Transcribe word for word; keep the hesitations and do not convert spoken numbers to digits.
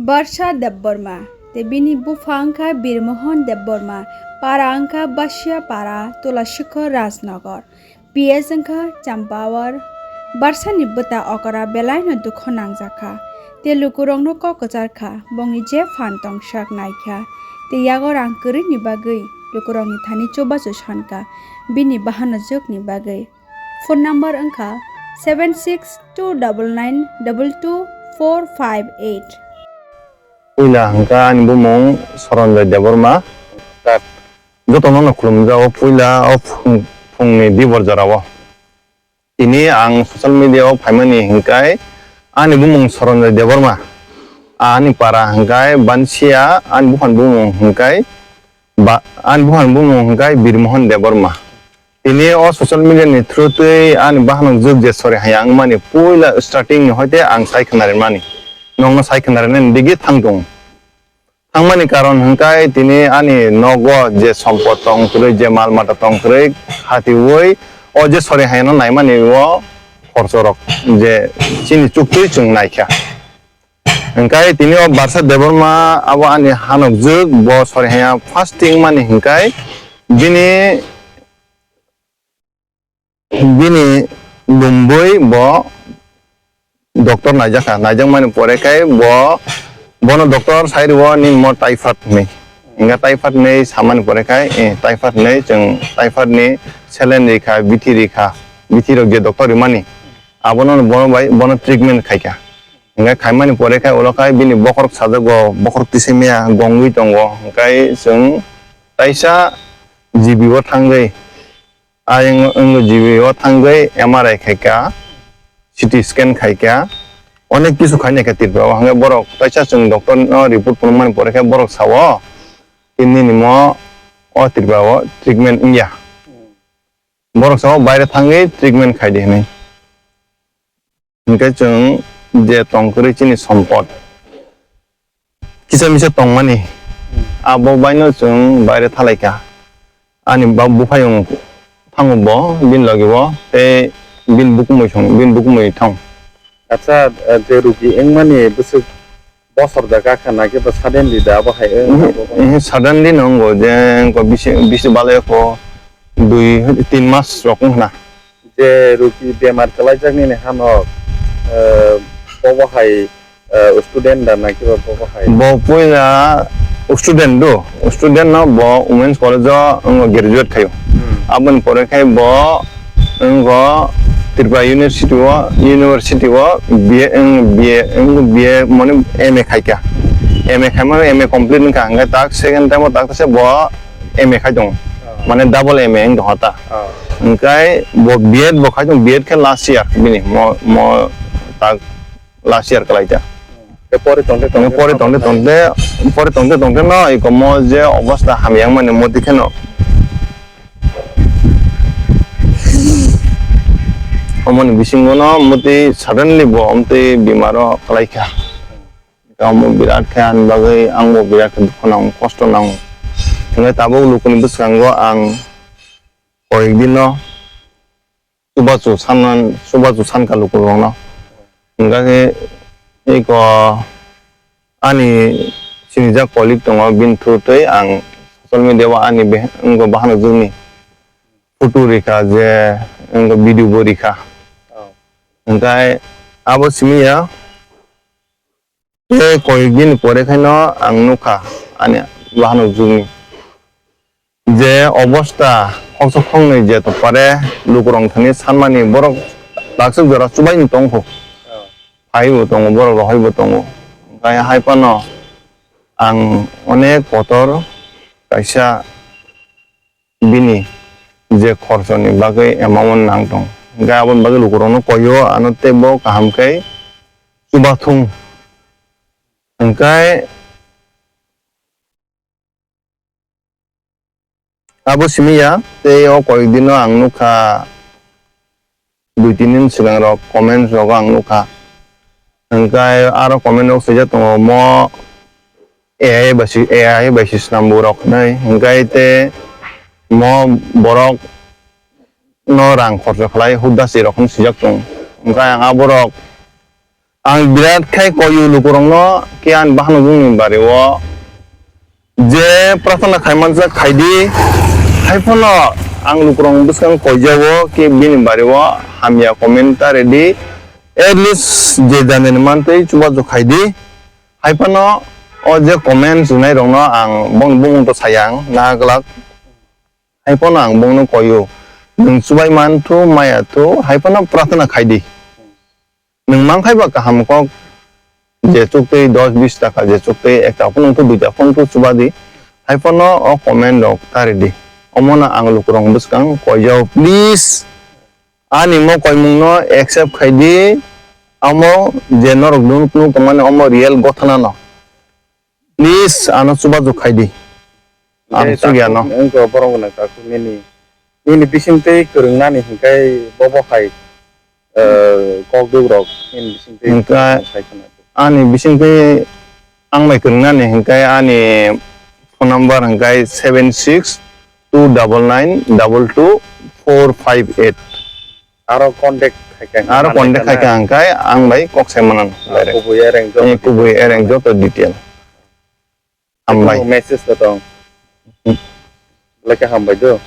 Barsha Debbarma, tei bini bupha wngkha Birmohon Debbarma, para wngkha Basia Para, Tulasikhor Rajnagar, P S wngkha Champawar. Barsani bwta okra belaino dukho nangjakha, tei lukurokno kok kwcharkha, bongni je phan tongsak naikha, tei yago rang kwrwini bagwi lukurokni thani chubachu sankha, bini bahanojwkni bagwi. Phone number wngkha seven six two double nine double two four five eight. Puila hwnkha ani bumung Soronjoy Debbarma. Jotono no khulumjao puila o phung-, phungni dibor jorao. Tini ang social media o phaimani hwnkhe ani bumung Soronjoy Debbarma. Ani para hwnkhe Bansia, ani buphani bumung hwnkhe ba-, ani buphani bumung hwnkhe Birmohon Debbarma. Tini o social media ni through twi ani bahanok jwk je sori hai ang mani puila starting ni hoite ang sai khna rimani. Nokno sai khna rinani digi thang tongo. Thangmani karon hwnkhe tini ani nogo je sompot tong kwrwi, je mal mata tong kwrwi, hatiwi o je sori hai no naimani o khorchorok je chini chuktwi chwng naikha. Hwnkhe tini o Barsha Debbarma abo ani hanok jwk, bo sori haya fasting mani hwnkhe bini, bini lumbui bo doctor naijakha, naijakmani pore khe bo, bono doctor sai rwo nini mo typhoid hinwi. Hwnkhe typhoid hinwi samani pore khe, eh, typhoid hinwi chwng typhoid ni saline rikha, bithi rikha, bithi rok je doctor rimani, abono bono bai, bono treatment khaikha. Hwnkhe khaimani pore khe ulo khe bini bokhorok sajago, bokhorok tisimiya gongwi tongo. Hwnkhe chwng taisa G B o thangwi, ayang wngwi G B o thangwi M R I khaikha, C T scan khaikha, onek kisu khainai kha Tripura o. Hwnkhe borok taisa chwng doctor no report phunukmani pore khe borok sao, nini mo o Tripura o treatment wngya. Borok sao baire thangwi treatment khaidi hinwi. Hwnkhe chwng je tong kwrwi chini sompot kisa misa tongmani, abo baino chwng baire thalaikha. Ani bab buphayung thango bo, bini logi bo, tei bini bukumui song, bini bukumui thang. Acha, eh, je rugi wngmani bwswk bosor da gakha na khe ba suddenly da abo hai wng Mhm, abo bo? Mhm, suddenly no wngo je wngkha bisi, bisi balai kho dui, tin mas rok wngkha na. Je rugi bemar kwlaijak nini hanok, eh, bobo hai, eh, student da na khe ba bobo hai? Bo puila student do, student no bo Women's College o wngkha graduate khaio. Hmm. Aboni pore khai bo wngkha Tripura University o, University o B A, wng, B A, wng, B A mane M A khaikha. M A khaimano M A complete wngkha, hwnkhe tak second time o tak se bo M A khai tongo. Ah. Mane double M A wng tongkha ta. Ah. Hwnkhe bo B Ed bo khai tongo, B Ed khe last year bini mo, mo tak last year kwlai ta. Tei pori tongte Tongte tongte pori tongte tongte, pori tongte tongte no iko mo je obosta hamya wngmani moti kheno. Omoni bisingo no moti suddenly bo omtwi bimaro kwlaikha. Omo birat khe ani bagwi angbo birat khe dukhu nango, kosto nango. Hwnkhe tabuk lukuni bwskango ang koyekdino chubachu sanna, chubachu sankha lukurokno. Hwnkhe eko ani sinijak colleague tongo, bini through twi ang social media o ani be-, wngkha bahanok jwkni photo rikha je wngkha video bo rikha. Oh. Hwnkhe abo simi ya. Tei koyek din pore khaino ang nukha ani bahanok jwkni je obosta khoksa khoknwi je tongpare lukurok thani sanmani borok laksuk jora chubaino tongkho. Phaibo tongo, borok rohorbo tongo. Hwnkhe hai phano ang onek kotor kaisa bini je khorchoni bagwi amount nang tong. Hwnkhe aboni bagwi lukurokno koio, ano teibo kaham khe chubathung. Hwnkhe abo simi ya, tei o koyek dino ang nukha, dui tin din swkang rok comment rogo ang nukha. Hwnkhe aro comment rok swijak tongo, mo A I bai si, A I bai si swnam bo rok hinwi. Hwnkhe tei mo borok no rang khorcha khlai hudasi rok hinwi swijak tongo. Hwnkhe ang aborok Ang birat khai koyu lukurokno, khe ani bahanokjwkni bari o je prarthana khaimanjak khaidi, haiphano ang lukurok bwskang koijao, khe bini bari o hamya comment ta redi, at least je janani mantwi chubachu khaidi, haiphano o je comment rwnairokno ang bongni bumung to saya ang naha glak, haiphano ang bongno koyu, nwng chubai manthu maya thu, haiphano prarthana khaidi. Nwng mankhai ba kaham kok, je chuktwi dos bis taka, je chuktwi ek taka phano wngthu, dui taka phano wngthu, chuba di. Haiphano o comment rok ta ridi. Omono ang lukurok bwskang koijao, please. Ani mo koimungno accept khaidi. Amo je norok dun kunu tongmani omo real gothana no. Please, ano chubachu khaidi. Ang chukya no. Wngkha borok gwnang takhuk nini, nini bisingtwi kwrwngnani hinkhai bobo hai, eh, kok duk rok nini bisingtwi. Hinkhai sai khna. Ani bisingtwi ang bai kwrwngnani hinkhai ani phone number hinkhai seven six two double nine double two four five eight. Aro contact khaikha. Aro contact khaikha hinkhai ang bai kok sai manan. Ah, direct. Kubui ereng joto. Eh, kubui detail. Ereng joto detail. Hambai. Message to tong. Hmm. Belai khe hambai do.